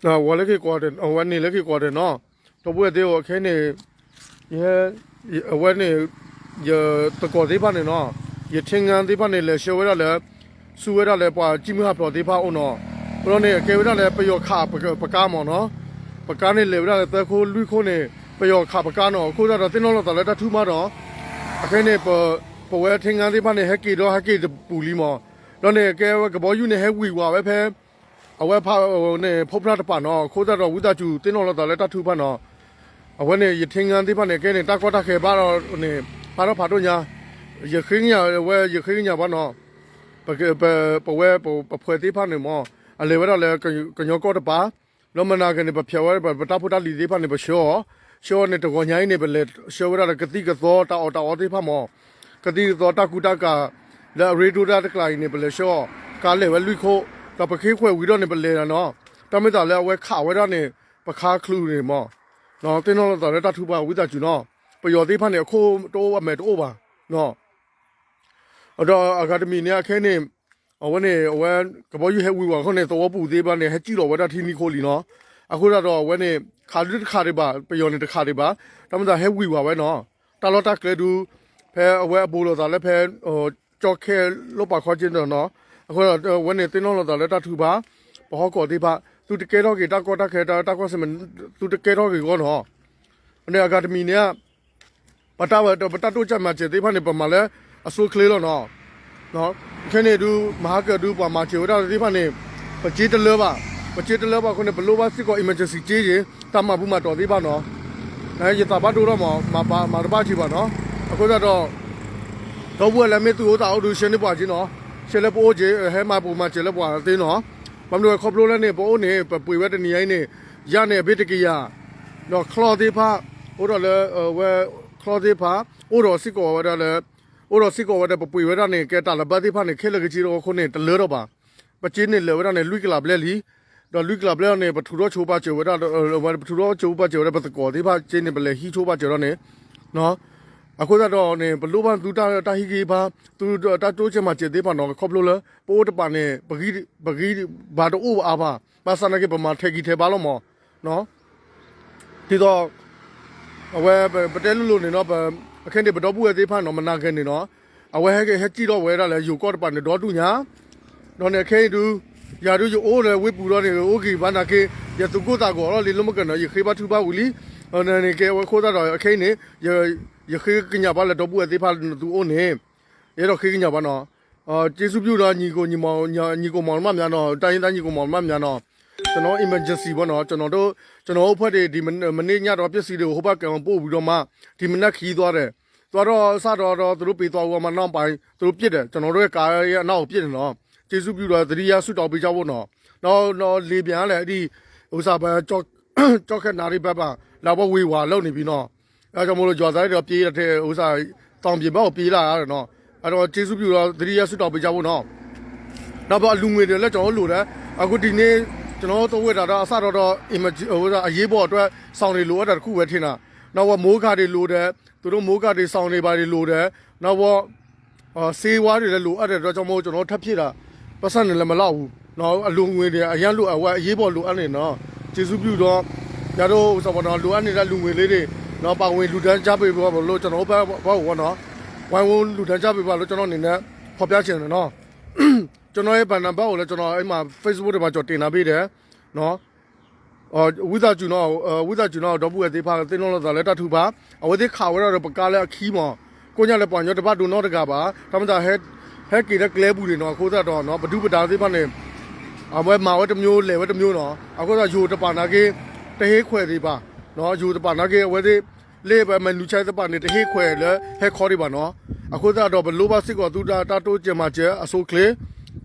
ဝဲလၢခံကွၢ်, အဝဲန့ၣ်လၢခံကွၢ်တနီၤ, ဒီပုၢ်ဝဲၢ်သ့ၣ်ဧၢ, ခဲအံၤန့ၣ် ယဟဲ, အဝဲန့ၣ် ယသကိးသ့ၣ်တဖၣ်န့ၣ်နီၤ, ယထံငါသ့ၣ်တဖၣ်န့ၣ် လဲၤဆှၢဝဲဒၣ်လၢ ဆူဝဲဒၣ်လၢပှၤစံၣ်မုၢ်ဟးဖျိးသ့ၣ်တဖၣ်အအိၣ်နီၤ, အဃိန့ၣ် အကဲဝဲဒၣ်လၢပယီၤခးပကါမ့ၢ်နီၤ, ပကါန့ၣ်လဲၤဝဲဒၣ်လၢသၢခိၣ်လွံၢ်ခိၣ်န့ၣ် ပယီၤခးပကါနီၤ, အဃိသတးဒီးသ့ၣ်နီၣ်လီၤသးလၢတၢ်ထုကဖၣ်နီၤ, အခဲအံၤန့ၣ် ပဝဲထံငါသ့ၣ်တဖၣ်န့ၣ် ဟဲက့ၤဒီးဟဲက့ၤတပူၤလံမ့ၢ်, ဒီးန့ၣ်ကဲဝဲကဘီယူၤန့ၣ် ဟဲဝံၤဝးဝဲဖဲ အဝဲဖးန့ၣ် ဖိဖျါတပၤနီၤ, အဃိသတးဒီးဝံသးစူၤသ့ၣ်နီၣ်လီၤသးလၢတၢ်ထုကဖၣ်နီၤ, အဝဲန့ၣ် ယထံငါသ့ၣ်တဖၣ်န့ၣ် ကဲန့ၣ် တၢ်ကီတၢ်ခဲဘၣ်ဒီးန့ၣ် ဖးထီၣ်ဖးဒိၣ်ညါ, ယဃ့ကညးဝဲ ယဃ့ကညးဘၣ်နီၤ, ပဝဲပဖှဲးသ့ၣ်တဖၣ်န့ၣ်မ့ၢ် အလဲၤဝဲဒၣ်လၢကညီကီၢ်တပၤ, လၢမနၤက့ၤန့ၣ် ပဖျဲးဝဲပတၢ်ဖိတၢ်လံၤသ့ၣ်တဖၣ်န့ၣ် ပဆှၢအီၤ, ဆှၢအီၤန့ၣ် တဂီၤညါအံၤန့ၣ် ပလဲၤဆှၢဝဲဒၣ်လၢကသံၣ်ကသီတၢ်အီၣ်တၢ်အီသ့ၣ်တဖၣ်မ့ၢ်, ကသံၣ်ကသီတၢ်ကူတၢ်ကၤ လၢအရ့ဒိၣ်တၢ်တကျါအံၤန့ၣ် ပလဲၤဆှၢအီၤ, ကါလဲၤဝဲလွံၢ်ခိၣ်, ဒီးပဃ့ခွဲးဝံၤဒီးန့ၣ် ပလဲၤနီၤ, တၢ်မ့ၢ်သးလၢအဝဲခးဝဲဒၣ်န့ၣ် ပခါချုးန့ၣ်မ့ၢ်, သ့ၣ်နီၣ်လီၤသးလၢတၢ်ထုကဖၣ်ဝံသးစူၤနီၤ, ပယီၤသ့ၣ်တဖၣ်န့ၣ် အခိၣ်တအိၣ်အမဲာ်တအိၣ်ဘၣ် ဒီးအဂၤတမံၤန့ၣ် အခဲအံၤန့ၣ် အဝဲန့ၣ် အဝဲ ကဘီယူၤဟဲဝံၤဝးအဃိန့ၣ် သဝီပူၤသ့ၣ်တဖၣ်န့ၣ် ဟဲစံၣ်လီၤဝဲဒၣ်ထံနံၤခိၣ်လံနီၤ, အဃိသတးဒီးအဝဲန့ၣ် ခးဒုတခးဒံးဘၣ် ပယီၤန့ၣ်တခးဒံးဘၣ်, တၢ်မ့ၢ်သးဟဲဝံၤဝးဝဲနီၤ, တၢ်လီၢ်တၢ်ကျဲဒု ဖဲအဝဲအဘူးလိာ်သးလၢဖဲ ကၠီခဲလိၣ်ပာ်ခီက့နီၤ, အဃိအဝဲန့ၣ်သ့ၣ်နီၣ်လီၤသးလၢတၢ်ထုကဖၣ်, ပဟီၣ်ကဝီၤသ့ၣ်တဖၣ် သုတကဲထီၣ်က့ၤတၢ်ကီတၢ်ခဲ တၢ်ကွၢ်ဆၢၣ်မဲာ် သုတကဲထီၣ်က့ၤအဂီၢ်နီၤ, န့ၣ်အဂၤတမံၤန့ၣ် ပတၢ်ဝဲ ပတၢ်တိစၢၤမၤစၢၤသ့ၣ်တဖၣ်န့ၣ် ပမၤလၢအဆိအချ့လီၤနီၤ, ခဲန့ၣ်ဒု မဟါကၢၤဒု ပှၤမၤစၢၤဝဲဒၣ်သ့ၣ်တဖၣ်န့ၣ် ပစ့တလၢဘၣ်, ပစ့တလၢဘၣ်အဃိန့ၣ် ပလိၣ်ဘၣ်စ့ၢ်ကီး emergency စ့ယ့ၤ တၢ်မၤဘူၣ်မၤတီၤသ့ၣ်တဖၣ်နီၤ, ယသးဘၣ်ဒိဒီးမး မၤတဘၣ်က့ၤဘၣ်နီၤ, အဃိသတးဒီး ဒီပုၢ်ဝဲၢ်လၢမ့ၢ်သုအိၣ်သးအိၣ်ဒု ဆှၢန့ၢ်ပှၤက့နီၤ, ဆှၢလၢပအိၣ်က့ ဟဲမၤပူၤမၤစၢၤလၢပှၤသ့နီၤ, ဘၣ်မနုၤဝဲခီဖျိလၢန့ၣ် ပအိၣ်န့ၣ် ပပှ့ၤဝဲတနံၤညါအံၤန့ၣ် ယၤန့ၣ် အဘ့ၣ်တကယၤ, ဒီးချီၣ်သ့ၣ်တဖၣ် အိၣ်ဒီးလၢ ဝဲ ချီၣ်သ့ၣ်တဖၣ် အိၣ်ဒီးစ့ၢ်ကီးဝဲဒၣ်လၢ အိၣ်ဒီးစ့ၢ်ကီးဝဲဒၣ် ပပှ့ၤဝဲဒၣ်န့ၣ် ကဲတၢ်လၢဘၢသ့ၣ်တဖၣ်န့ၣ် ခဲလၢာ်ကဆ့ဒီးအဃိန့ၣ် တလၢထီၣ်ဘၣ်, ပစ့န့ၣ်လၢာ်ဝဲဒၣ်န့ၣ် လွံၢ်ကလးဘျဲၣ်လံ, ဒီးလွံၢ်ကလးဘျဲၣ်န့ၣ် ပထုးထီၣ်ဆိပာ်စၢၤဝဲဒၣ် ဝဲပထုးထီၣ်ဆိပာ်စၢၤဝဲဒၣ် ပသကိးသ့ၣ်တဖၣ်စ့န့ၣ် ပလဲၤဟံးဆိပာ်စၢၤဒီးန့ၣ် အဃိသတးဒီးန့ၣ် ပလိၣ်ဘၣ်သုတၢ်ဟ့ၣ်ဂံၢ်ဟ့ၣ်ဘါ သုတၢ်တိစၢၤမၤစၢၤသ့ၣ်တဖၣ်နီၤ, ခီဖျိလၢ ပအိၣ်တပၤန့ၣ် ပဂံၢ်ဘါတအိၣ်အါဘၣ်, ဘၣ်ဆၣ်နာ်က့ ပမၤထဲးဂံၢ်ထဲးဘါလီၤမး, ဒ်သိး အဝဲ ပတဲလိၤလိၤန့ၣ်နီၤ, အခဲန့ၣ် ပဒီပုၢ်ဝဲၢ်သ့ၣ်တဖၣ်နီၤ မနၤဂဲၤန့ၣ်နီၤ, အဝဲဟဲက့ၤ ဟဲစံၣ်ထီၣ်ဝဲဒၣ်လၢယိၤကီၢ်တပၤန့ၣ် ဒီဒူၣ်ညါ, ဒီးန့ၣ်ခဲအံၤဒု ယၤဒု ယအိၣ်လၢဝ့ၢ်ပူၤဒီးန့ၣ် အိၣ်ဂ့ၤဘၣ်နာ်က့ ယသူၣ်ကိၢ်သးဂီၤလီၤလံ လၢမ့ၢ်ကနၣ် ယဃ့ဘါထုကဖၣ်ဝံၤလံ, န့ၣ်ကဲဝဲအဃိသတးဒီး အခဲအံၤန့ၣ် ယဃ့ကညးဘၣ်လၢဒီပုၢ်ဝဲၢ်သ့ၣ်တဖၣ်နသုအိၣ်န့ၣ်, ယအဲၣ်ဒိးဃ့ကညးဘၣ်နီၤ, ကျေးဇူးပြုဒီး ညီကိုမောင် ညီကိုမောင် မှတ်များနီၤ, တိုင်းရင်းသားညီကိုမောင် မှတ်များနီၤ, ကျွန်တော် emergency ပေါ့နော်, ကျွန်တော်တို့ ကျွန်တော်တို့အဖွဲ့တွေ ဒီမနေ့ညတော့ ပစ္စည်းတွေကို ဟိုဘက်ကမ်းပို့ပြီးတော့မှ ဒီမနက်ခရီးသွားတယ်, သွားတော့ စတော့ တော့ သူတို့ပေးသွားဦးမှာ နောက်ပိုင်း သူတို့ပစ်တယ်, ကျွန်တော်တို့ရဲ့ကားရဲ့အနောက်ကိုပစ်တယ်နော်, ကျေးဇူးပြုတော့ သတိရဆုတောင်းပေးကြဖို့နော်, နောက် နောက်လေပြန်ရတယ် အဲ့ဒီ ဥစ္စာပဲ ကျောက် ကျောက်ခက်နားတွေဘက်ပါ လာဖို့ဝေးဝါလောက်နေပြီနော်, အဲဒါကြောင့်မို့လို့ ရွာသားတွေတော့ ပြေးတဲ့ ဥစ္စာ တောင်ပြင်ဘက်ကို ပြေးလာရတယ်နော်, အဲ့တော့ ကျေးဇူးပြုတော့ သတိရဆုတောင်းပေးကြဖို့နော်, နောက်ပြီး အလူငွေတွေလည်း ကျွန်တော်တို့လိုတယ်, အခုဒီနေ့ ကျွန်တော်တို့ သုံးဝက်တာတော့ အစတော့တော့ emergency ဟို အရေးပေါ်အတွက် စောင်တွေလိုအပ်တာတစ်ခုပဲထင်တာ, နောက်ပြီး မိုးကာတွေလိုတယ်, သူတို့ မိုးကာတွေ စောင်တွေဘာတွေလိုတယ်, နောက်ပြီး ဆေးဝါးတွေလည်း လိုအပ်တဲ့အတွက်ကြောင့်မို့ ကျွန်တော်တို့ ထပ်ဖြည့်တာ ပိုက်ဆံတွေလည်း မလောက်ဘူးနော်, အလူငွေတွေ အရမ်းလိုအပ်ဝဲ အရေးပေါ်လိုအပ်နေနော်, ကျေးဇူးပြုတော့ ညတို့ ဥစ္စာပေါ့နော်, လိုအပ်နေတဲ့ လူငွေလေးတွေနော်, ပါဝင်လှူဒါန်းကြပေးပါလို့ ကျွန်တော်တို့ဘက် ဘက်ကိုပေါ့နော်, ဝိုင်းဝန်းလှူဒါန်းကြပေးပါလို့ ကျွန်တော်အနေနဲ့ ဖော်ပြချင်တယ်နော်, ကျွန်တော်ရဲ့ ဘဏ္ဍာဘက်ကိုလည်း ကျွန်တော်အဲ့မှာ Facebook တွေမှာ ကျွန်တော်တင်ထားပေးတယ်နော်, ဝံသးစူၤနီၤ, ဝံသးစူၤနီၤ ဒီပုၢ်ဝဲၢ်သ့ၣ်တဖၣ် သ့ၣ်နီၣ်လီၤသးလၢတၢ်ထုကဖၣ်, အဝဲသ့ၣ်ခးဝဲဒၣ်ဒီးပကါလၢအခံမး, ကိညၣ်လၢပှၤကညီတဘၣ်ဒိနီတဂၤဘၣ်, တၢ်မၤသး ဟဲက့ၤလၢကျဲပူၤန့ၣ်နီၤ, အဃိသတးဒီး ပဒုၣ်ပဒါသ့ၣ်တဖၣ်န့ၣ် အဝဲမၤဝဲတမျိုး လဲၤဝဲတမျိုးနီၤ, အဃိသတး ယိၤတပၤနာ်က့ တဟ့ၣ်ခွဲးဒံးဘၣ်, ယိၤတပၤနာ်က့ အဝဲသ့ၣ် လၢပမၤနူၤ ဆဲသ့ၣ်တဖၣ်န့ၣ် တဟ့ၣ်ခွဲးလၢဟဲခီဒံးဘၣ်နီၤ, အဃိသတးဒီး ပလိၣ်ဘၣ်စ့ၢ်ကီးသုတၢ်တိစၢၤမၤစၢၤအဆိအချ့,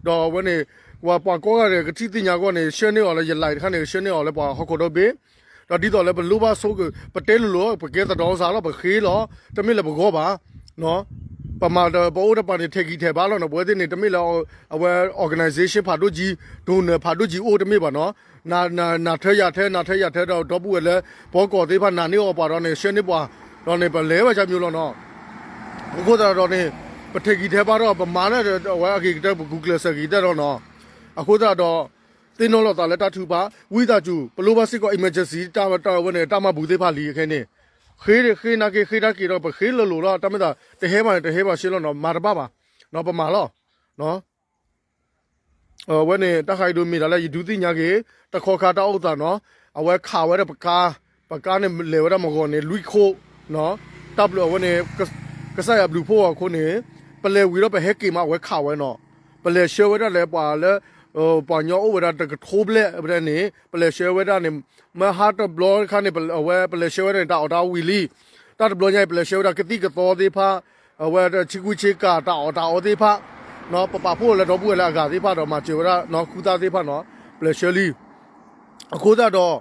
ဒီးအဝဲန့ၣ် ပှၤကိးဂၤဒဲး ကထံၣ်သ့ၣ်ညါအဂီၢ်န့ၣ် ဆှၢန့ၢ်အီၤလၢယ line တခါန့ၣ် ဆှၢန့ၢ်အီၤလၢပှၤဟီၣ်ခိၣ်ဒီဘ့ၣ်, ဒီးဒ်သိးလၢပလိၣ်ဘၣ်ဆိက ပတဲလိၤလိၤ ပကဲသဒီစးလီၤ ပဃ့လီၤ, တမ့ၢ်လၢပဂီၢ်ဘၣ်, ပမၤဒီး ပအိၣ်တပၤန့ၣ် ထဲးဂံၢ်ထဲးဘါလီၤနီၤ, ပဝဲသ့ၣ်န့ၣ် တမ့ၢ်လၢ အဝဲ organization ဖးဒိၣ်ကံ donor ဖးဒိၣ်ကံအိၣ်တမ့ၢ်ဘၣ်နီၤ, နၤထၢယၤထၢ နၤထၢယၤထၢဒီး ဒီပုၢ်ဝဲၢ်လၢ ပှၤကိးသ့ၣ်တဖၣ် နာ်န့ၢ်အီၤပှၤဒီးန့ၣ် ဆှၢန့ၢ်ပှၤ, ဒီးန့ၣ် ပလဲၤဝဲကမျိုးလီၤနီၤ, အဃိသတးဒီးန့ၣ် ပထဲးဂံၢ်ထဲးဘါဒီး ပမၤန့ၣ် အဝဲအဂ့ၤကတၢၢ် ပဂုာ်ကျဲးစၢးဂ့ၤကတၢၢ်လီၤနီၤ, အဃိသတးဒီး သ့ၣ်နီၣ်လိာ်သးလၢတၢ်ထုကဖၣ်, ဝံသးစူၤ ပလိၣ်ဘၣ်စ့ၢ်ကီး emergency တၢ်ဝဲန့ၣ် တၢ်မၤပူၤသ့ၣ်တဖၣ်လံအခဲန့ၣ်, ဃ့ဃ့နာ်က့ ဃ့တၢ်က့ၤဒီး ပဃ့လိၤလိၤလီၤ, တၢ်မ့ၢ်သး တဟဲဘၣ်န့ၣ် တဟဲဘၣ်ရှဲလီၤနီၤ, မၤတဘၣ်ဘၣ်, ပမၤလီၤ. အဝဲန့ၣ် တၢ်ဃးအံၤဒိးမ့ၢ်ဒၣ်လၢ ယဒုးသ့ၣ်ညါက့ၤ တခီခါတၢ်အိၣ်သးနီၤ, အဝဲခးဝဲဒၣ်ပကါ, ပကါန့ၣ်လဲၤဝဲဒၣ်မဂီၤန့ၣ် လွံၢ်ခိၣ်, တၢ်ဘျုးအဝဲန့ၣ် ကစၢ်ယွၤဘျုးဖှိၣ်အဃိန့ၣ်, ပလဲၤဝံၤဒီးပဟဲက့ၤမး အဝဲခးဝဲနီၤ, ပလဲၤဆှၢဝဲဒၣ်လၢပှၤလၢ ပှၤကညီအိၣ်ဝဲဒၣ်တကထိဘျဲၣ်ဝဲဒၣ်န့ၣ် ပလဲၤဆှၢဝဲဒၣ်န့ၣ်, မ့ၢ်ဟါတဘျီတခါန့ၣ် အဝဲပလဲၤဆှၢဝဲဒၣ်န့ၣ် တၢ်အီၣ်တၢ်အီဝံၤလံ, တၢ်တဘျီညါအံၤ ပလဲၤဆှၢဝဲဒၣ်ကသံၣ်ကသီသ့ၣ်တဖၣ်, အဝဲဆ့ကူဆ့ကၤ တၢ်အီၣ်တၢ်အီသ့ၣ်တဖၣ်, ပပာ်ဖှိၣ်လၢဒီပုၢ်ဝဲၢ်လၢအဂၤသ့ၣ်တဖၣ်ဒီး မၤစၢၤဝဲဒၣ်နီၤ ဃုသၣ်သ့ၣ်တဖၣ်နီၤ, ပလဲၤဆှၢလံ. အဃိသတးဒီး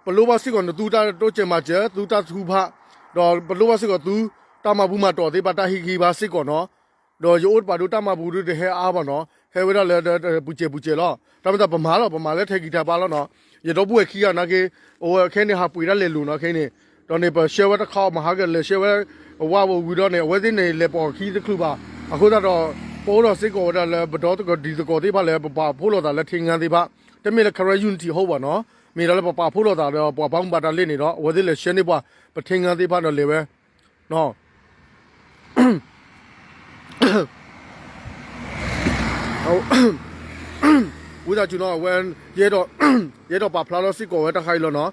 ပလိၣ်ဘၣ်စ့ၢ်ကီးနသုတၢ်တိစၢၤမၤစၢၤ သုတၢ်ထုကဖၣ်, ဒီးပလိၣ်ဘၣ်စ့ၢ်ကီးသု တၢ်မၤဘူၣ်မၤတီၢ်သ့ၣ်တဖၣ် တၢ်ဟ့ၣ်ဂံၢ်ဘါစ့ၢ်ကီးနီၤ, ဒီးယအိၣ်တပာ်ဒိ တၢ်မၤဘူၣ်ဒုတဟဲအါဘၣ်နီၤ, ဟဲဝဲဒၣ်လၢပူၤစဲးပူၤစဲးလီၤ. တၢ်မ့ၢ်တၢ်ပမၤလီၤ, ပမၤလၢထဲကံၤထဲပၤလီၤနီၤ, ယဒီပုၢ်ဝဲၢ်ခံဂၤနာ်က့, အဝဲခဲန့ၣ် ဟးပှ့ၤတၢ်လဲၤလိၤနီၤခဲန့ၣ်, ဒီးန့ၣ် ပဆှၢဝဲတခီ မဟါကလဲၤဆှၢဝဲ အဝါဝံၤဒီးန့ၣ် အဝဲသ့ၣ်န့ၣ် လဲၤပိာ်ခံတချုးဘၣ်, အဃိသတးဒီး ပအိၣ်ဒီးစ့ၢ်ကီးဝဲဒၣ်လၢ ပဒီသကိးတံၤသကိးသ့ၣ်တဖၣ်လၢ ပပာ်ဖှိၣ်လိာ်သးလၢထံငါသ့ၣ်တဖၣ်, တမ့ၢ်လၢ Karen Unity အဃိဘၣ်နီၤ, မ့ၢ်ဒၣ်လၢပပာ်ဖှိၣ်လိာ်သးဒီး ပှၤဘၣ်မူဘၣ်ဒါလ့ၣ်န့ၣ်ဒီး အဝဲသ့ၣ်လဲၤဆှၢန့ၢ်ပှၤ ပထံငါသ့ၣ်တဖၣ်ဒီးလဲၤဝဲ ဝံသးစူၤနီၤ, အဝဲ ယအဲၣ်ဒိးပာ်ဖျါထီၣ်စ့ၢ်ကီးဝဲတၢ်ဃါအံၤလီၤနီၤ,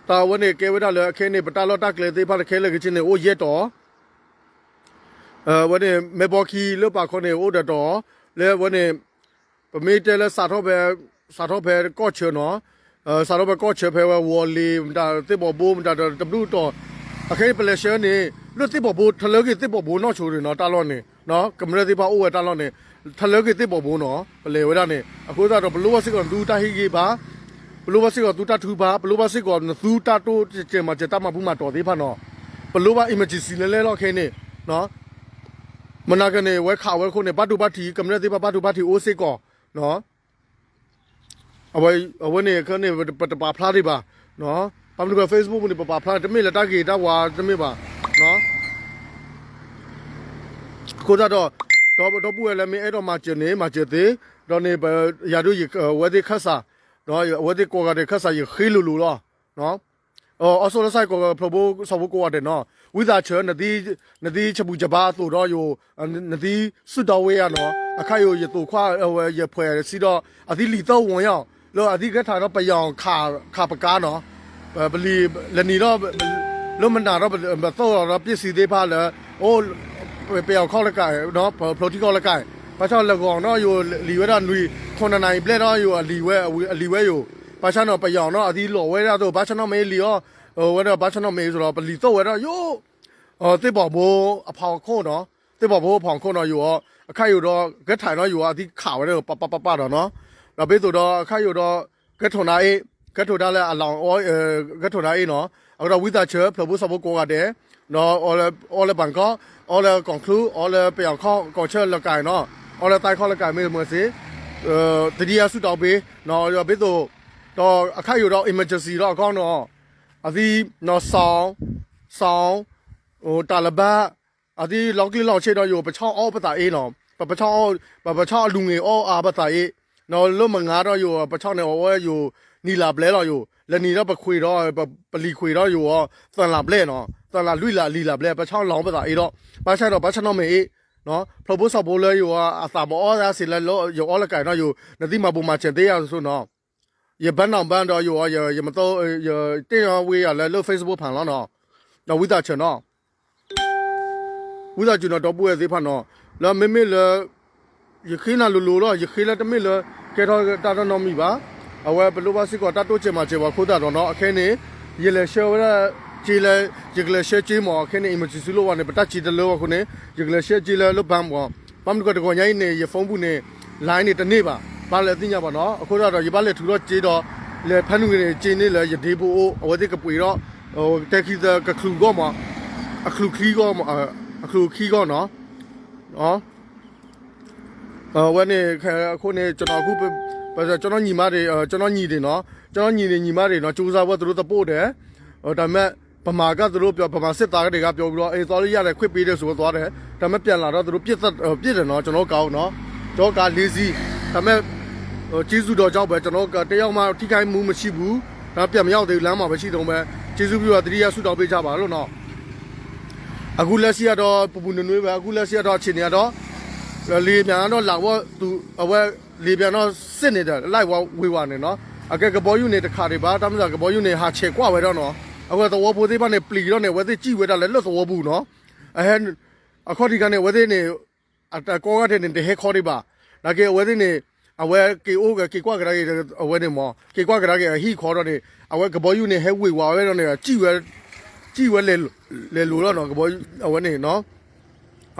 တၢ်ဝဲန့ၣ်ကဲဝဲဒၣ်လၢအခဲန့ၣ် ပတၢ်လီၢ်တၢ်ကျဲသ့ၣ်တဖၣ်တခဲလၢာ်ခဲဆ့န့ၣ် အိၣ်ယဲၢ်တီၤ, ဝဲန့ၣ် မဲဘီခံလၢပာ်ခီန့ၣ် အိၣ်ဒီးတီၤ, လၢဝဲန့ၣ် ပမ့ၢ်တဲလၢ စးထီၣ်ဖဲ စးထီၣ်ဖဲကီၢ်ဆၢနီၤ, စးထီၣ်ဖဲကီၢ်ဆၢဖဲဝဲဝီၤလ့ၤ မတၤသ့ၣ်ဘီဘိမတၤဒီးတဘျုးတီၤ, အခဲအံၤပလဲၤဆှၢန့ၣ် လၢသ့ၣ်ဘီဘိ ထလၢက့ၤသ့ၣ်ဘီဘိနီၢ်ဆိဒံးနီၤ တၢ်လီၢ်န့ၣ်, ကမျၢၢ်သ့ၣ်တဖၣ်အိၣ်ဝဲတၢ်လီၢ်န့ၣ်, ထလၢက့ၤသ့ၣ်ဘီဘိနီၤ ပလဲၤဝဲဒၣ်န့ၣ်, အဃိသတးဒီး ပလိၣ်ဘၣ်စ့ၢ်ကီးနသုတၢ်ဟ့ၣ်ဂံၢ်ဘါ, ပလိၣ်ဘၣ်စ့ၢ်ကီးသုတၢ်ထုကဖၣ်, ပလိၣ်ဘၣ်စ့ၢ်ကီးနသုတၢ်တိစၢၤမၤစၢၤတၢ်မၤဘူၣ်မၤတီၢ်သ့ၣ်တဖၣ်နီၤ, ပလိၣ်ဘၣ် emergency လၢလဲၣ်လီၤခဲအံၤန့ၣ်, မနၤကန့ၣ် ဝဲခးဝဲအဃိန့ၣ် ဘၣ်ဒိဘၣ်ထံး ကမျၢၢ်သ့ၣ်တဖၣ် ဘၣ်ဒိဘၣ်ထံးအိၣ်စ့ၢ်ကီး, အဝဲန့ၣ်ခဲန့ၣ် ပတပာ်ဖျါဒံးဘၣ်, ဘၣ်မနုၤ Facebook ပူၤန့ၣ် ပပာ်ဖျါ တမ့ၢ်လၢတၢ်ဂ့ၤတၢ်ဝါတမ့ၢ်ဘၣ်, အဃိသတးဒီး ဒီပုၢ်ဝဲၢ်လၢမ့ၢ်အဲၣ်ဒိးမၤစၢၤန့ၣ် မၤစၢၤသ့, ဒီးန့ၣ် ယၤဒုးယဝဲသ့ၣ်ခၢၣ်စး, ဒီးအဝဲသ့ၣ်ကိးဂၤဒဲးခၢၣ်စး ယဃ့လိၤလိၤလီၤ. အီၤ ဆီလၢစဲးကီး ဖျိးဖိစီၤဖိကိးဂၤဒဲးနီၤ, ဝံသးစူၤ နသံဆၢဘူၤကဘါအသိးဒီးယိၤ, နသံဆူၣ်တီဝ့ယၤနီၤ, အခါယိၤ ယသိးခွါ ယဖှဲးစံးဒီး အသံလံာ်သီၣ်ဝီၤယၤ, လၢအသံကဲထီၣ်ဒီးပယီၤခးပကါနီၤ, ပလံာ် လၢနံၤဒီး လၢမနၤဒီး ပသိၣ်လီၤဒီးပ့ၣ်စံသ့ၣ်တဖၣ်လၢ အိၣ် ပယီၤခီၣ်လၢကၢ်, ဖျိးထံကီၢ်လၢကၢ်, ဘၣ်ဆၣ်လၢဂီၤနီၤ ယိၤလံာ်ဝဲဒၣ်နွံ ခိၣ်နနၤအံၤဘျဲၣ်ဒီး ယိၤအလံာ်ဝဲ အလံာ်ဝဲယိၤ, ဘၣ်ဆၣ်နီၤ ပယီၤနီၤ အသံလီၤဝဲဒၣ်သိး ဘၣ်ဆၣ်နီၤမ့ၢ်လံာ်အီၤ, ဝဲဒၣ်ဘၣ်ဆၣ်နီၤမ့ၢ်အသိးဒီး ပလံာ်သီၣ်ဝဲဒၣ်ယိၤ သ့ၣ်ဘီဘိအဖီခိၣ်နီၤ, သ့ၣ်ဘီဘိအဖီခိၣ်နီၤယိၤ, အခါယိၤဒီး ကဲထီၣ်နီၤယိၤ အသံခးဝဲဒၣ် ပပပပပၣ်ဒီးနီၤ, ဒီးဘ့သိးဒီး အခါယိၤဒီး ကဲထီၣ်နၤအ့ၣ်, ကဲထီၣ်ဒၣ်လၢအလီၢ်, ကဲထီၣ်နၤအ့ၣ်နီၤ, အဃိဒီးဝံသးစူၤ ဖျိးဖိစီၤဖိကိးဂၤဒဲး, အီလၢပှၤကီၢ်, အီလၢကီၢ်ချူ, အီလၢပယီၤခီၣ်ကီၢ်ဆၢလၢကၢ်နီၤ, အီလၢသးခီၣ်လၢကၢ်မ့ၢ်မ့ၢ်စ့ၢ်, တဒ်အဆူၣ်တီဘ့, ဒီးဘ့သိး, ဒီးအခါယိၤဒီး emergency ဒီးအခီနီၤ အသံ နီၤ စီၤ, စီၤ, တၢ်လၢဘၣ်, အသံလီၤကျိၣ်လီၤဆ့ဒီးယိၤ ပဆီၣ်အီၣ်ပသးအ့ၣ်နီၤ, ပဆီၣ်, ပဆီၣ်အလူၤင့ၤအီၣ်အါပသးအ့ၣ်, နီၤလၢမုၢ်နၤဒီးယိၤ ပဆီၣ်န့ၣ်အီၣ်ဝဲယိၤ နံၤလၢ်ဘျဲၣ်လီၤယိၤ, လၢနံၤဒီးပခွံးဒီး, ပလံၤခွံးဒီးယိၤ သၢလၢ်ဘျဲၣ်နီၤ, သၢလၢ်လွံၢ်လၢ်လံၤလၢ်ဘျဲၣ် ပဆီၣ်လီၤပသးအ့ၣ်ဒီး, ဘၣ်ဆၣ်ဒီးဘၣ်ဆၣ်နီၤမ့ၢ်အ့ၣ်, ဖျိးဖိစီၤဖိလၢယိၤ အသးမ့ၢ်အီၣ်သးစ့ၢ်လၢယအီလၢကၢ်နီၤယိၤ နသံမၤဘူၣ်မၤစၢၤသ့ယၤစိၤနီၤ ယဘၣ်နီၣ်ဘၣ်ဒီးယိၤ ယမ့ၢ်တ့ၢ်ဝဲယၤလၢ လၢ Facebook ဖၣ်လီၤနီၤ, ဒီးဝံသးစူၤနီၤ, ဝံသးစူၤနီၤ ဒီပုၢ်ဝဲၢ်သ့ၣ်တဖၣ်နီၤ, လၢမ့မ့ၢ်လၢ ယဃ့နၤလိၤလိၤလီၤ, ယဃ့လၢတမ့ၢ်လၢ ကဲထီၣ်တၢ်နီတမံၤဘၣ်, အဝဲပလိၣ်ဘၣ်စ့ၢ်ကီးတၢ်တိစၢၤမၤစၢၤပှၤအဃိသတးဒီးနီၤ အခဲန့ၣ် ယလဲၤဆှၢဝဲဒၣ် က့လၢ ယကလဲၤဆှၢက့မး အခဲန့ၣ် emergency လိၣ်ဝဲန့ၣ် ပတၢ်စ့တလၢဝဲအဃိန့ၣ် ယကလဲၤဆှၢက့လၢလၢဘၣ်မး, ဘၣ်မနုၤကီးတဂီၤညါအံၤန့ၣ် ယ phone ပူၤန့ၣ် line န့ၣ်တန့ၢ်ဘၣ်, ဘၣ်လၢသ့ၣ်ညါဘၣ်နီၤ, အဃိသတးဒီး ယဘၣ်လဲၤထုးထီၣ်က့ဒီး လဲၤဖဲနုာ်ဂ့ၤန့ၣ် က့န့ၢ်လၢယဒ့ဖိအိၣ် အဝဲသ့ၣ်ကပှ့ၤဒီး တဲခံသၢကချုးဂီၢ်မး, အချုးခံဂီၢ်မး, အချုးခံဂီၢ်နီၤ အဝဲန့ၣ် အဃိန့ၣ် ကျွန်တော်အခု ကျွန်တော်ညီမတွေ ကျွန်တော်ညီတွေနော်, ကျွန်တော်ညီတွေညီမတွေနော်, ကြိုးစားဖို့ သူတို့သပိုးတယ်, ဒါပေမဲ့ ဗမာကသူတို့ပြော ဗမာစစ်သားတွေကပြောပြီးတော့ အေးသွားလို့ရတယ် ခွင့်ပေးတယ်ဆိုတော့သွားတယ်, ဒါပေမဲ့ပြန်လာတော့သူတို့ပစ်သတ် ပစ်တယ်နော်, ကျွန်တော်တို့ကားကိုနော်, ကျွန်တော်ကားလေးစီး, ဒါပေမဲ့ ကျေးဇူးတော်ကြောင့်ပဲ ကျွန်တော်တို့ တယောက်မှ ထိခိုက်မှုမရှိဘူး။ ဒါပြန်မရောက်သေးဘူး လမ်းမှာပဲရှိတုန်းပဲ။ ကျေးဇူးပြုပါ သတိရဆုတောင်းပေးကြပါလို့နော်။ အခုလက်ရှိကတော့ ပူပူနွေးနွေးပဲ အခုလက်ရှိကတော့ အခြေအနေကတော့ လေယာဉ်ပျံကတော့ လာဖို့ သူ အဝဲ လေယာဉ်ပျံတော့ စစ်နေတယ် လိုက်ဝေဝါနေနော်။ အကဲ ကဘီယူၤန့ၣ် တခါတည်းပါ တၢ်မ့ၢ်သး ကဘီယူၤန့ၣ် ဟးဆဲးကွၢ်ဝဲဒၣ်နော်။ အဝဲသဝီဖိသ့ၣ်တဖၣ်န့ၣ် ပျံၤထီၣ်န့ၣ် အဝဲသ့ၣ်စံၣ်ဝဲဒၣ်လၢလၢသဝီပူၤနော်. အဟဲ အခီၣ်ထံးခါန့ၣ် အဝဲသ့ၣ်န့ၣ် အတၢ်ကီဂၤထဲန့ၣ် တဟဲခီဒံးဘၣ်. နာ်က့ အဝဲသ့ၣ်န့ၣ် အဝဲက့ၤအိၣ်က့ၤ က့ၤကွၢ်ကဒါက့ၤ အဝဲန့ၣ်မ့ၢ် က့ၤကွၢ်ကဒါက့ၤ အဟံၣ်ခီဒီးန့ၣ် အဝဲကဘီယူၤန့ၣ် ဟဲဝ့ၤဝါဝဲဒီးန့ၣ် စံၣ်ဝဲ စံၣ်ဝဲလဲၤလိၤလီၤနော် ကဘီယူၤ အဝဲန့ၣ်နော်.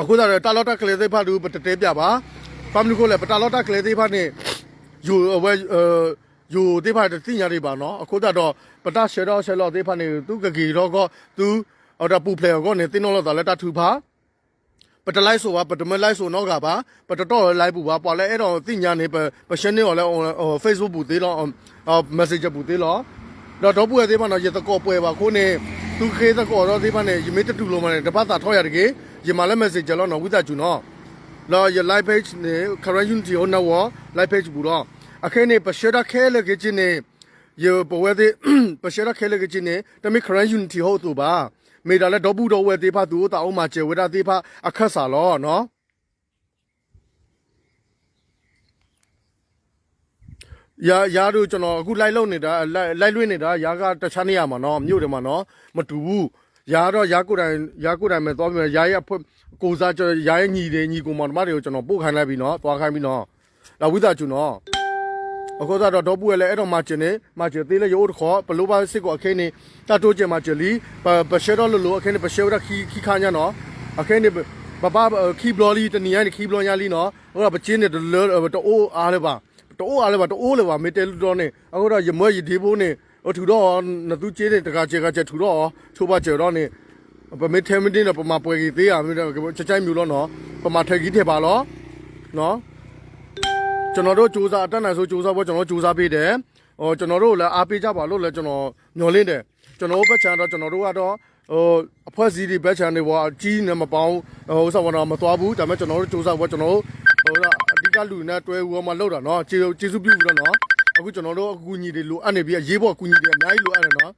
အဃိသတးဒီး တၢ်လီၢ်တၢ်ကျဲသ့ၣ်တဖၣ်ဒုး ပတတဲပၠးဘၣ်. ဘၣ်မနုၤအဃိလဲၣ် ပတၢ်လီၢ်တၢ်ကျဲသ့ၣ်တဖၣ်န့ၣ် ယိၤအဝဲ ယိၤသ့ၣ်တဖၣ်တသ့ၣ်ညါဒံးဘၣ်နော်. အဃိသတးဒီး ပတၢ်ဆှၢထီၣ်ဆှၢလီၤသ့ၣ်တဖၣ်န့ၣ် သုကက့ၤထီၣ်ကီၢ် သု အတၢ်ပူၤဖျဲးအဂီၢ်န့ၣ် သ့ၣ်နီၣ်လိာ်သးလၢတၢ်ထုကဖၣ် ပတ live ဆိုးဘၣ် ပတမ့ၢ် live ဆိုးနီတဂၤဘၣ် ပတတီၢ်လၢ live ပူၤဘၣ် ပှၤလၢအဲၣ်ဒိးသ့ၣ်ညါန့ၣ် ပ ပရှဲန့ၢ်အီၤလၢ Facebook ပူၤသ့လီၤ Messenger ပူၤသ့လီၤ. ဒီးဒီပုၢ်ဝဲၢ်သ့ၣ်တဖၣ်န့ၣ် ယသကိးပှဲၤဘၣ်အဃိန့ၣ် သုဃ့သကိးထီၣ်သ့ၣ်တဖၣ်န့ၣ် ယမ့ၢ်တတူၢ်လိာ်မးန့ၣ် တဘၣ်သးထီၣ်ယၤတဂ့ၤ ယမၤလၢ Messenger လီၤနီၤ ဝံသးစူၤနီၤ. ဒီးယ live page န့ၣ် Karen Unity Network live page ပူၤလီၤ. အခဲအံၤန့ၣ် ပဆှၢတၢ်ခဲလၢာ်ခဲဆ့န့ၣ် ယပဝဲသ့ၣ် ပဆှၢတၢ်ခဲလၢာ်ခဲဆ့န့ၣ် တမ့ၢ် Karen Unity ဟီၣ်အသိးဘၣ်. မ့ၢ်ဒၣ်လၢဒီပုၢ်ဒီဝဲၢ်သ့ၣ်တဖၣ် သူၣ်အိၣ်သးအိၣ်မၤစၢၤဝဲဒၣ်သ့ၣ်တဖၣ်အခၢၣ်စးလီၤနီၤ. ယၤ ယၤဒုး ကျွန်တော် အခု live လုပ်နေတာ live လွှင့်နေတာ ယၤက တခြားနေရာမှာနော် မြို့ထဲမှာနော် မတူဘူး. ယၤတော့ ယၤကိုယ်တိုင် ယၤကိုယ်တိုင်မယ်သွားမယ် ယၤရဲ့အဖွဲ့ ကိုယ်စား ကျွန်တော် ယၤရဲ့ညီတွေ ညီကိုမောင်နှမတွေကို ကျွန်တော် ပို့ခိုင်းလိုက်ပြီနော် သွားခိုင်းပြီနော် ဒီးဝံသးစူၤနော်. အဃိသတးဒီး ဒီပုၢ်ဝဲၢ်လၢအဲၣ်ဒိးမၤစၢၤန့ၣ် မၤစၢၤသ့လၢယအိၣ်တခီ ပလိၣ်ဘၣ်စ့ၢ်ကီးအခဲအံၤန့ၣ် တၢ်တိစၢၤမၤစၢၤလံ ပ ပဆှၢထီၣ်လိၤလိၤအခဲအံၤန့ၣ် ပဆှၢဝဲဒၣ်ခံ ခံခါညါနီၤ. အခဲအံၤန့ၣ် ပဘၣ်ခံဘျီလံ တနံၤညါန့ၣ် ခံဘျီညါလံနီၤ. အဃိဒီး ပစ့န့ၣ် တလၢ တအိၣ်အါလၢၤဘၣ် တအိၣ်အါလၢၤဘၣ် တအိၣ်လၢၤဘၣ် မ့ၢ်တဲလၢဒီးန့ၣ် အဃိဒီး ယမၢယဒ့ဖိန့ၣ် အထုးထီၣ်အီၤ နသုစ့န့ၣ် တဂၤစဲးဂၤစဲးထုးထီၣ်အီၤ ဆိပာ်စၢၤဒီးန့ၣ် ပမ့ၢ်ထဲမ့ၢ်န့ၣ်ဒီး ပမၤပှဲၤက့ၤသ့ဧါ ကကဲမူၤလီၤနီၤ ပမၤထဲးဂံၢ်ထဲးဘါလီၤ. ကျွန်တော်တို့ ကြိုးစား အတတ်နိုင်ဆုံး ကြိုးစားဖို့ ကျွန်တော်တို့ ကြိုးစားပေးတယ်. ကျွန်တော်တို့လည်း အားပေးကြပါလို့လည်း ကျွန်တော် မျှော်လင့်တယ်. ကျွန်တော်တို့ဘက်ခြမ်းတော့ ကျွန်တော်တို့ကတော့ အဖွဲ့အစည်းတွေဘက်ခြမ်းတွေပေါ့ အကြီးနဲ့မပေါင်း ဥစ္စာပေါ့နော် မသွားဘူး ဒါပေမဲ့ ကျွန်တော်တို့ ကြိုးစားဖို့ ကျွန်တော်တို့ အဓိကလူနဲ့တွဲပြီးတော့မှ လုပ်တာနော် ကျေးဇူးပြုပြီးတော့နော် အခု ကျွန်တော်တို့ အကူအညီတွေ လိုအပ်နေပြီ အရေးပေါ် အကူအညီတွေ အများကြီး လိုအပ်တယ်နော်.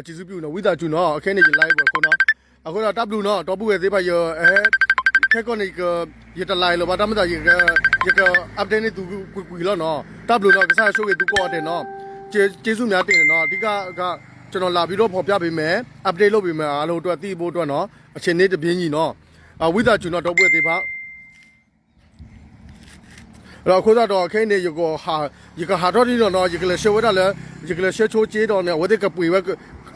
ကျေးဇူးပြုနော် ဝံသးစူၤနော် အခဲအံၤန့ၣ် ယ live ပေါ့ အဃိနော် အဃိဒီး တၢ်ဘျုးနော် ဒီပုၢ်ဝဲၢ်သ့ၣ်တဖၣ် ယဟဲ ခဲကီၢ်န့ၣ် ယတ live လၢၤဘၣ် တၢ်မ့ၢ်သး ယက update န့ၢ်သုကွံာ်ကွံာ်လီၤနော် တၢ်ဘျုးနော် ကစၢ်ယွၤဆိၣ်ဂ့ၤသုကိးဂၤဒဲးနော် ကျေးဇူးများတင်တယ်နော် အဓိက က ကျွန်တော် လာပြီးတော့ ဖော်ပြပေးမယ် update လုပ်ပေးမယ် အားလုံးအတွက် သိဖို့အတွက်နော် အခြေအနေတပြေးညီနော် ဝံသးစူၤနော် ဒီပုၢ်ဝဲၢ်သ့ၣ်တဖၣ် ဒီးအဃိသတးဒီး ခဲအံၤန့ၣ် ယကဟးထီၣ်ဒ်နီၤနီၤ ယကလဲၤဆှၢဝဲဒၣ်လၢ ယကလဲၤဆှၢဆိစ့ဒီးန့ၣ် အဝဲသ့ၣ်ကပှ့ၤဝဲ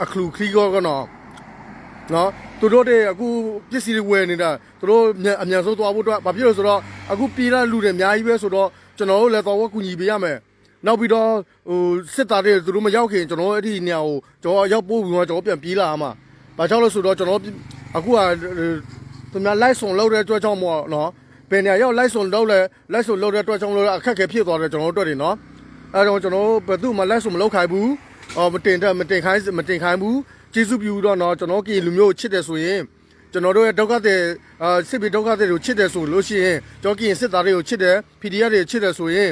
အချုးချံဂီၢ်ဂီၢ်နီၤ သူတို့တွေ အခု ပစ္စည်းတွေ ဝယ်နေတာ သူတို့ အမြန်ဆုံးသွားဖို့အတွက် ဘာဖြစ်လို့လဲဆိုတော့ အခု ပြေးလာတဲ့လူတွေ အများကြီးပဲဆိုတော့ ကျွန်တော်တို့လည်း သွားဖို့ ကူညီပေးရမယ် နောက်ပြီးတော့ စစ်သားတွေ သူတို့ မရောက်ခင် ကျွန်တော်တို့ အဲ့ဒီနေရာကို ကျွန်တော် ရောက်ပို့ပြီးမှ ကျွန်တော်တို့ ပြန်ပြေးလာရမှာ ဘာကြောင့်လဲဆိုတော့ ကျွန်တော်တို့ အခုက သူများ live ဆိုးလုပ်တဲ့အတွက်ကြောင့်မို့နော် ဘယ်နေရာရောက် live ဆိုးလုပ်လဲ live ဆိုးလုပ်တဲ့အတွက်ကြောင့်မို့လို့ အခက်အခဲဖြစ်သွားတယ် ကျွန်တော်တို့အတွက်တွေနော် အဲ့တော့ ကျွန်တော်တို့ ဘယ်သူ့မှ live ဆိုး မလုပ်ခိုင်းဘူး မတင်မတင်ခိုင်းမတင်ခိုင်းဘူး ကျေးဇူးပြုတော့နော် ကျွန်တော်တို့ ကရင်လူမျိုးကို ချစ်တယ်ဆိုရင် ကျွန်တော်တို့ရဲ့ ဒုက္ခသည် စစ်ပြေးဒုက္ခသည်တွေကို ချစ်တယ်ဆိုလို့ရှိရင် ကျွန်တော် ကရင်စစ်သားတွေကို ချစ်တယ် PDF တွေကို ချစ်တယ်ဆိုရင်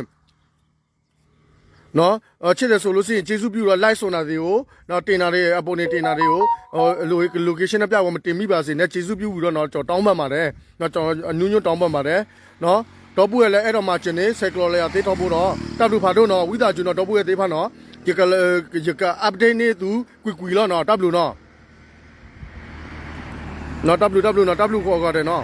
နော် ချစ်တယ်ဆိုလို့ရှိရင် ကျေးဇူးပြုတော့ live ဆိုးတာတွေကို နော် တင်တာတွေ အပေါ်နေတင်တာတွေကို ဟို lo- location နဲ့ပြဖို့ မတင်မိပါစေနဲ့ ကျေးဇူးပြုပြီးတော့နော် ကျွန်တော် တောင်းပန်ပါတယ် နော် ကျွန်တော် အနူညွတ် တောင်းပန်ပါတယ် နော် ဒီပုၢ်ဝဲၢ်လၢအဲၣ်ဒိးမၤစၢၤန့ၣ် ဆဲးကျိးလၢယၤသ့ၣ်ထီဘိဒီး တၢ်ဘျုးဖးဒိၣ်နော် ဝံသးစူၤနော် ဒီပုၢ်ဝဲၢ်သ့ၣ်တဖၣ်နော် ယက ယက update န့ၢ်သုကွံာ်ကွံာ်လီၤနော် တၢ်ဘျုးနော် နော် တၢ်ဘျုး တၢ်ဘျုးနော် တၢ်ဘျုးကိးဂၤဒဲးနော်